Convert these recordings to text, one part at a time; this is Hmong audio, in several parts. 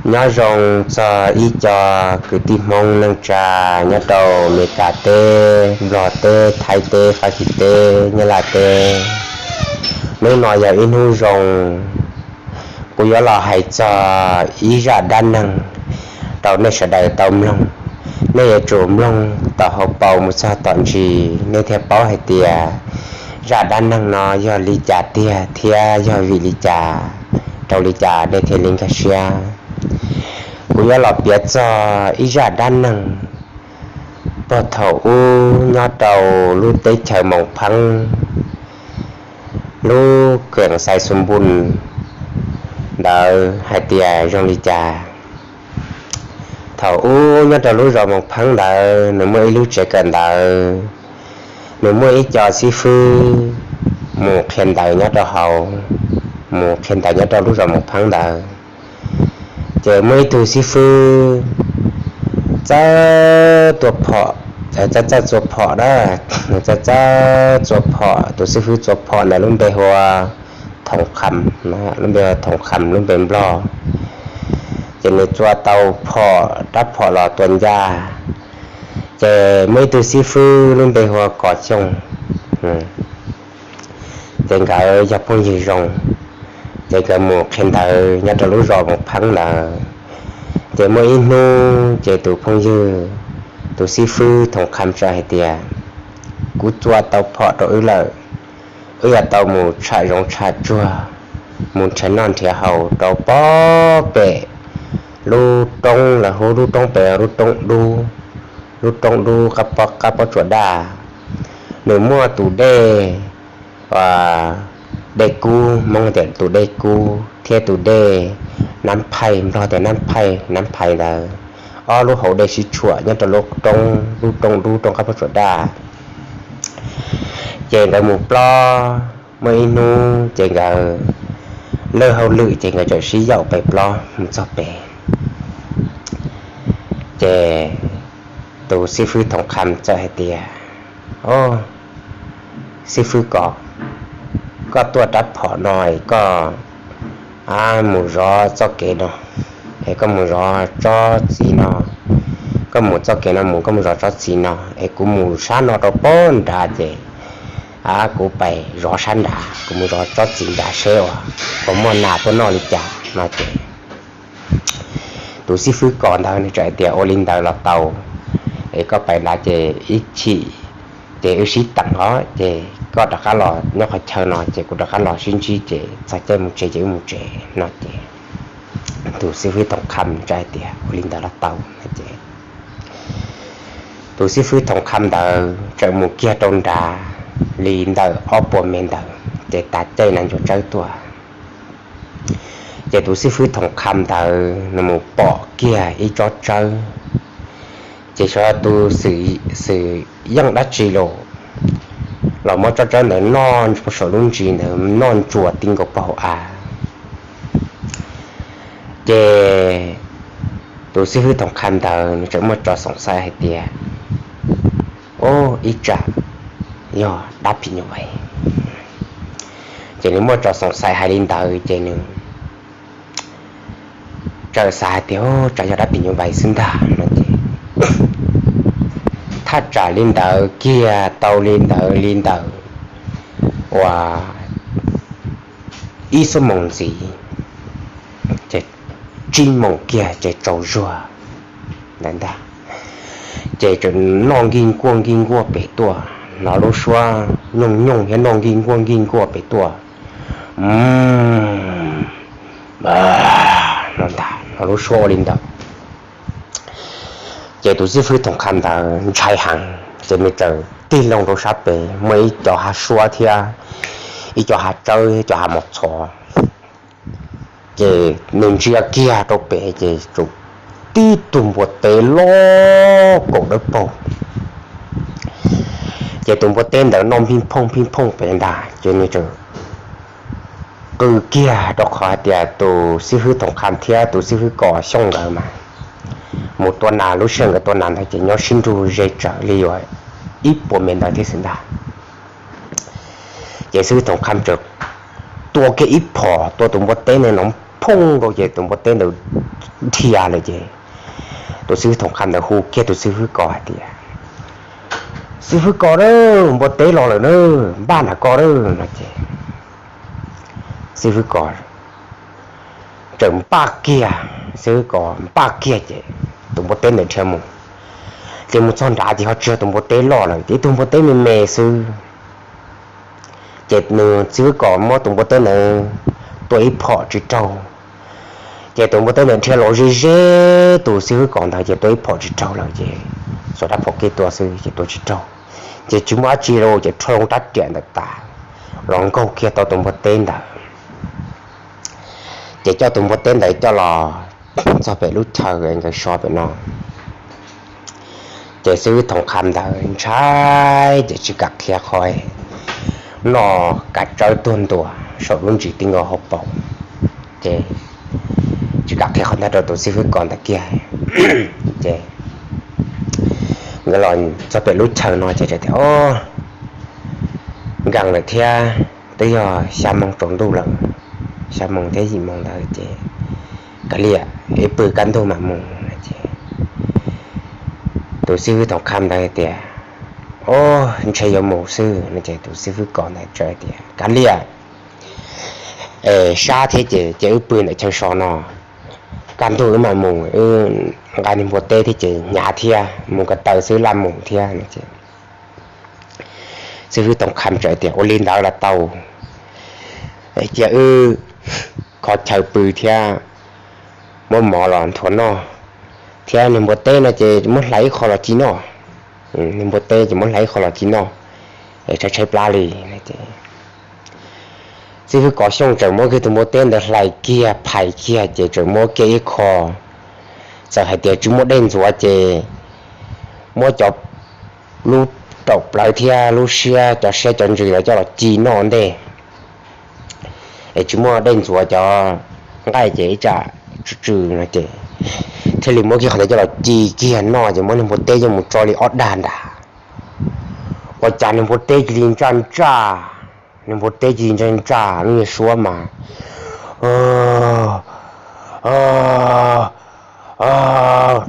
Nyob zoo txog ib co kwv tij Hmoob neej tsa nyob rau Amelikas teb, Nplog teb, Thaib teb, Fab Kis teb, Nyab Laj teb. Hnub no yog ib hnub zoo, kuv yuav los hais txog ib zaj dab neeg rau nej sawv daws tau mloog. Nej yuav tsum mloog tom hauv paus mus txog tom ntsis nej thiaj paub hais tias zaj dab neeg no yog li cas tiag thiab yog vim li cas, rau li cas nej thiaj li nkag siab. Kuv yuav los piav txog ib zaj dab neeg puag thaum ub nyob rau lub teb chaws Moos Pheeb, lub kheem Xais Xus Npus ntawd hais tias zoo li cas. Thaum ub nyob rau lub zos Moos Pheeb ntawd nws muaj ib lub tsev kawm ntawv, nws muaj ib co xib fwb mus qhia ntawv nyob rau hauv, mus qhia ntawv nyob rau lub zos Moos Pheeb ntawd. Ces muaj ib tug xib fwb txawj tua phom, txawj txawj txua phom na, nws txawj txawj txua phom. Tus xib fwb txua phom ntawd lub npe hu ua Thoom Kham, lub npe hu ua Thoom Kham lub npe Nplog. Ces nws txua tau phom, rab phom los tua ncaj. Ces muaj ib tug xib fwb lub npe hu ua Kom Xyooj, ces nkawd yog phooj ywg zoo, ces nkawd mus qhia ntawv nyob rau lub zos Moos Pheeb ntawd. Ces muaj ib hnub ces tus phooj ywg, tus xib fwb Thoom Kham txawm hais tias, kuv txua tau phom rau wb lawm, wb yuav tau mus tsham zoov tsham tsuag, mus nrhiav noj nrhiav haus rau pob pem lub roob, lawv hu lub roob pem lub roob dub, lub roob dub qab pob tsuas daj. Nws muaj tus dej, dej kub, Hmoob tias tus dej kub thiab tus dej Nab Phaij, Nplog tias Nab Phaij, Nab Phaij ntawd, ob lub hauv dej sib tshuam nyob rau lub roob, lub roob dub roob qab pob tsuas daj. Ces nkawd mus plob, muaj ib hnub ces nkawd lig hauj lwm ces nkawd txawm sib yaum pais plob mus txog pem. Ces tus xib fwb Thoom Kham txawm hais tias, o, xib fwb Kom, koj tuaj rab phom no es koj mus zov txoj kev no, es koj mus zov tsob txiv no, koj mus txoj kev no mus koj mus zov tsob txiv no es kuv mus sab no rau pob nrad ces kuv pais zov sab nrad, kuv mus zov tsob txiv nrad seb uas puas muaj nas tuaj noj li cas no ces tus xib fwb Kom ntawd nws txawm hais tias ua li ntawd los tau, es koj pais nrad ces ib chim ces wb sib teem os, ces koj rov qab los nyob qhov chaw no ces kuv rov qab los sib ntsib ces txog caij mus tsev ces wb mus tsev no ces tus xib fwb Thoom Kham txawm hais tias ua li ntawd los tau no ces tus xib fwb Thoom Kham ntawd txawm mus kiag rau nrad li ntawm ob puas mev ntawd ces tas caij nas ncuav tsawb tuaj. Ces tus xib fwb Thoom Kham ntawd nws mus pom kiag ib tsob tsawb, ces xyov tus xwm yeej dab tsi los, los muab tsob tsawb ntawd noj puag saum lub ntsis ntawd noj ntsuas ti nkaus puag hauv av. Ces tus xib fwb Thoom Kham ntawd nws txawm muaj tso xoom xaiv hais tias, o, ib tsam yog dab phim nyuj vais. Ces nws muaj tso xoom xaiv hais li ntawd ces nws txawm xav hais tias, o, tsam yog dab phim nyuj vais xwb ntag no ces thaj tsam li ntawd kiag tau li ntawd li ntawd uas ib xuab moos ntxiv, ces tsib moos kiag ces tsaus zuag ntawd ntag. Ces txawm noj nkij nkuaj nkij nkuaj pem tuaj, hnov lub suab nyooj nyooj thiab noj nkij nkuaj nkij nkuaj pem tuaj, no ntag, hnov lub suab ua li ntawd. Ces tus xib fwb Thoom Kham ntawd ntshai heev ces nws txawm tig loo rau sab pem muaj ib co hav suab thiab ib co hav tsawb thiab cov hav mos txhov. Ces nws ntsia kiag rau pem ces tsuas tib tug npua teb loj kaum dawb paug. Ces tus npua teb ntawd noj nphij phooj nphij phooj pem ntag ces nws txawm qw kiag rau qhov hais tias tus xib fwb Thoom Kham thiab tus xib fwb Kom Xyooj nkawd mas mus tua nas, lub sij hawm nkawd tua nas ntawd ces nyob sib nrug ze tsawv li yuav ib puas mev ntawd thiab xwb ntag. Ces xib fwb Thoom Kham txawm tua kiag ib phom tua tus npua teb ntawd no phooj rau ces tus npua teb ntawd dhia lawm ces tus xib hwb Thoom Qha ntawd hu kiag tus xib hwb Kos hais tias, Xib hwb Kos, npua teb los lawm na, npaj nram ko na, no ces xib hwb Kos txawm npaj kiag, xib hwb Kos npaj kiag ces tus npua teb ntawd dhia mus. Ces mus txog nrad ces ho tsis yog tus npua teb loj lawm, ces ib tug npua teb me me xwb. Ces nws xib hwb Kos muab tus npua teb ntawd tua ib phom tsis raug. Ces tus npua teb ntawd dhia los ze ze tus xib hwb Kos ntawd ces tua ib phom tsis raug lawm ces xuas rab phom kev tua xwb ces tua tsis raug. Ces tsis muaj dab tsi li ces rho loo rab riam ntawd tas los nkaug kiag tau tus npua teb ntawd. Ces coj tus npua teb ntawd coj los txog pem lub chaw nkawd so pem no. Ces xib hwb Thoom Qha ntawd ntshai ces tsis kam qhia qhov noj kav tsawb tuag ntua saum lub ntsis ti nkaus hauv paus. Ces tsis kam qhia qhov ntawd rau tus xib hwb Kos ntawd kiag. Ces nkawd los txog pem lub chaw no ces tias, O, nkees lawm thiab, twb yog xya moo tsaus ntuj lawm, xya moo thiab yim moo ntawd ces kav liam, ib pw kaj ntug mam mus. Ces tus xib hwb Thoom Qha ntawd tias, O, ntshe yuav mus xwb, no ces tus xib hwb Kos ntawd tias, Kav liam, sab thiab ces cia wb pw ntawm chaw so no, kaj ntug wb mam mus, wb nqa niag npua teb thiab ces hnyav thiab, mus ko taw xwb laj mus thiab, no ces xib hwb Tooj Kham txawm tias, Ua li ntawd los tau, cia wb kho chaw pw thiab muab mov los nthuav noj, thiab niag npua teb no ces muab hlais ib qho los ci noj. Niag npua teb ces muab hlais ib qho los ci noj, tshaib tshaib plab li. Xib hwb Kom Xyooj txawm muab kiag tus npua teb ntawd hlais kiag phais kiag ces txawm muab kiag ib qho, txawm hais tias tsis muaj dej ntxuav ces muab cov, lub raum plawv thiab lub siab, cov siab cov ntsws los coj los ci noj ntej, es tsis muaj dej ntxuav cov nqaij ces ib tsam tsw tsw no ces thiaj li muab kiag qhov ntawd coj los ci kiag noj ces muab niag npua teb coj mus tso li ob dag nrad. Ua cas niag npua teb cia li ntsaj ntsaj, niag npua teb cia li ntsaj ntsaj lub niag suab mas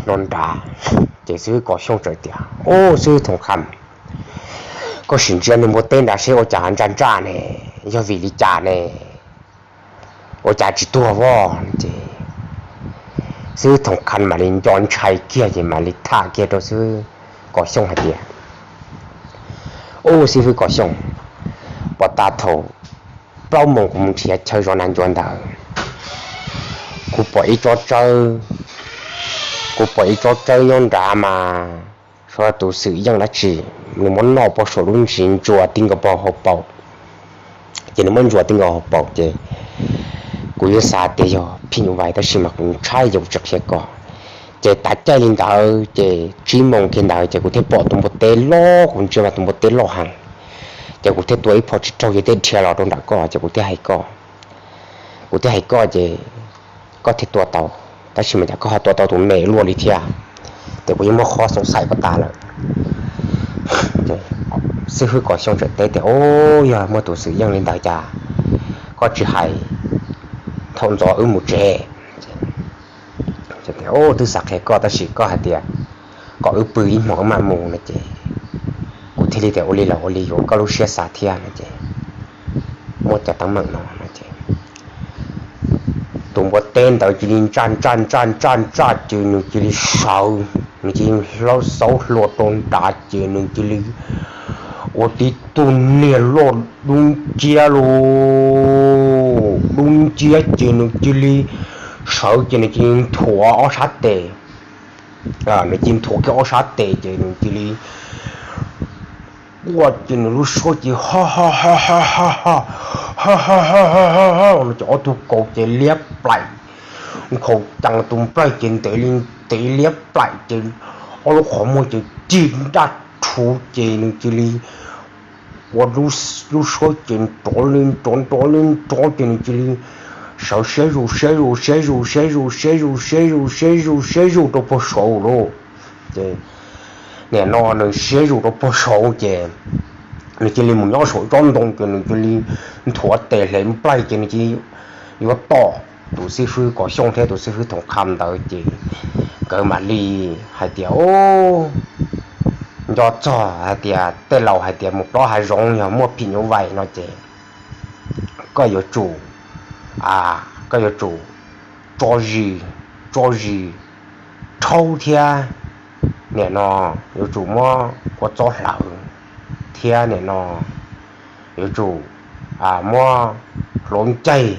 no nrad. Ces xib hwb Kom Xyooj txawm tias, Ub, xib hwb Tooj Kham, koj sim ntsia niag npua teb nrad seb ua cas ntsaj ntsaj ne, yog vim li cas ne, ua cas tsis tuag voj? Ces xib hwb Tooj Kham mam li nco ntshai kiag ces mam li tham kiag rau xib hwb Kom Xyooj hais tias, Ub, xib hwb Kom Xyooj, puag ta thaum plaub moos kuv mus nrhiav chaw zov nas ncuav ntawd, kuv pom ib tsob tsawb, kuv pom ib tsob tsawb nyob nrad mas xyov tus xwm yeej dab tsi, nws muab noj puag saum lub ntsis ntsuas tib nkaus puag hauv paus. Ces nws muab ntsuas tib nkaus hauv paus ces kuv yeej xav tias yog phim nyuj vais tab sis mas kuv ntshai ces kuv tsis qhia koj. Ces tav caij li ntawd ces tsib moos kiag ntawd ces kuv thiaj pom tus npua teb loj, kuv ntsia mas tus npua teb loj heev. Ces kuv thiaj tua ib phom tsis raug ces thiaj dhia los rau nram koj ces kuv thiaj hais koj, kuv thiaj hais koj ces koj thiaj tua tau, tab sis mas cas koj ho tua tau tus me luaj li thiab? Ces kuv yeej muaj qhov xoov xaim koj tas lawm. Xib hwb Kom Xyooj txawm teb tias, Ub, yog muaj tus xwm yeej li ntawd cas koj tsis hais thaum ntxov wb mus tsev? Ub, twb xav qhia koj tab sis koj hais tias kom wb pw ib hmos wb mam mus no ces kuv thiaj li tias ua li los ua li yuav koj lub siab xav thiab no ces muab cov teeb meem no no ces tus npua teb ntawd cia li ntsaj ntsaj ntsaj ntsaj ntsaj ces nws cia li sawv, nws cia li hlaub xaub hlua rau nrad ces nws cia li ua tib tug niag loj dub nciab lauj, dub nciab ces nws cia li sawv ces nws cia li nthuav ob sab tes, nws cia li nthuav kiag ob sab tes ces nws cia li quaj ces nws lub suab ces ha ha ha ha ha ha ha ha ha no ces ob tug kaus ces liab plaim, nkhaus ces tus nplaig ces ntev li ntev liab plaim ces ob lub qhov muag ces cig nraj rhuv ces nws cia li ua lub suab ces nrov li nrov nrov li nrov ces nws cia li sawv siab zus siab zus siab zus siab zus siab zus siab zus siab zus siab zus rau puag saud lauj. Ces nim no nws siab zus rau puag saud ces nws cia li mus nyob saum tsob ntoo ces nws cia li nthuav tes hle nplaig ces nws cia li yuav tom tus xib fwb Kom Xyooj thiab tus xib fwb Thoom Kham ntawd ces nkawd mam li hais tias, o, nco txog hais tias tej laus hais tias mus plob hav zoov yog muaj phim nyuj vais no ces koj yuav tsum, koj yuav tsum tso zis, tso zis rhaub thiab, nim no yuav tsum muab kua txob hlawv thiab nim no yuav tsum muab hluav ncaig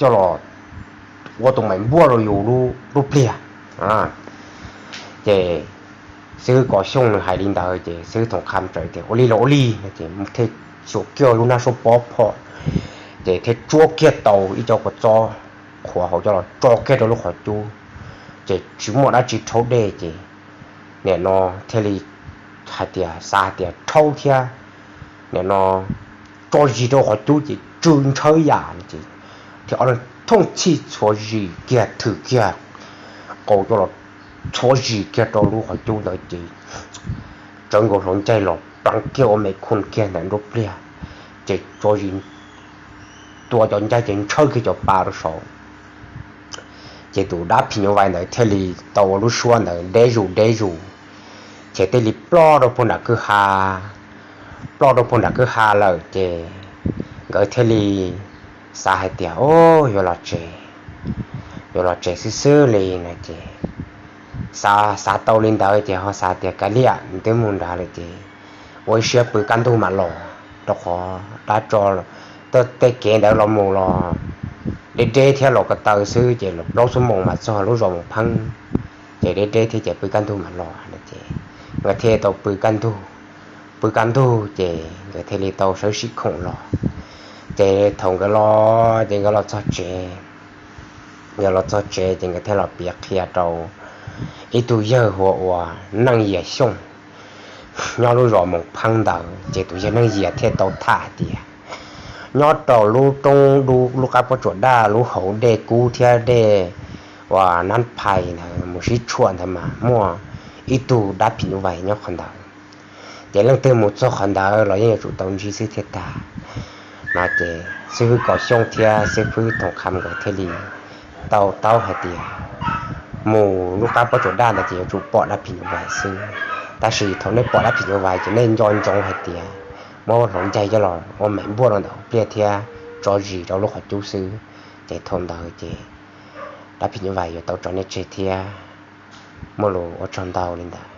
coj los ua tus maim npuaj rau yus lub pliag. Ces xib fwb Kom Xyooj nws hais li ntawd ces xib fwb Thoom Kham txawm tias ua li los ua li no ces thiaj xyuas kiag lub hnab suab pob phom ces thiaj tsuab kiag tau ib co kua txob qhuav hauv coj los tso kiag rau lub qhov cub, ces tsis muaj dab tsi rhaub dej ces nim no thiaj li hais tias xav hais tias rhaub thiab nim no tso zis rau qhov cub ces tsw ntshawb yam ces thiaj ob leeg thooj txhij txhuav zis kiag thwm kiag qau coj los txhuav zis kiag rau lub qhov cub ntawd ces tsawv nkaus hluav ncaig los pleev kiag ua me khu kiag ntawm nruab pliag ces tso zis tua cov ncaig ces ntshawb kiag cov pa rau saud. Ces tus dab phim nyuj vais ntawd thiaj li tau ua lub suab ntawd deb zus deb zus, ces thiaj li ploj rau puag nram kwj ha, ploj rau puag nram kwj ha lawm ces nkawd thiaj li xav hais tias, o, yuav los tsev, yuav los tsev xwb xwb li no ces xav xav tau li ntawd ces ho xav tias kav liam, twb mus nrad lawm ces ua ib siab pw kaj ntug mam los, rau qhov dab tso tej kev ntawd los mus los deb deb thiab los ko taw xwb ces los plaub xuab moos mam txog lub zos Moos Pheeb, ces deb deb thiab ces pw kaj ntug mam los no ces nkawd thiaj tau pw kaj ntug, pw kaj ntug ces nkawd thiaj li tau sawv sim khoom los. Ces thaum nkawd los ces nkawd los txog tsev, nkawd los txog tsev ces nkawd thiaj los piav qhia rau ib tug yawg hu ua Neej Yias Xyooj nyob lub zos Moos Pheeb ntawd ces tus yawg Neej Yias thiaj tau tham hais tias nyob rau lub roob dub lub qab pob tsuas daj lub hauv dej kub thiab dej uas nab phais ntawd mus sib tshuam ntawd mas muaj ib tug dab phim nyuj vais nyob qhov ntawd, ces leej twg mus txog qhov ntawd los yeej yuav tsum tau ntsib xwb thiaj tag no ces xib fwb Kom Xyooj thiab xib fwb Thoom Kham nkawd thiaj li tau taub hais tias mus lub qab pob tsuas daj ntawd ces yuav tsum pom dab phim nyuj vais xwb. Tab sis thaum nej pom dab phim nyuj vais ces nej nco ntsoov hais tias muab hluav ncaig coj los ua maim npuaj rau ntawm pliag thiab tso zis rau lub qhov cub xwb, ces thaum ntawd ces dab phim nyuj vais yuav tau tso nej tseg thiab. Muaj lus ua tsaug ntau li ntawd.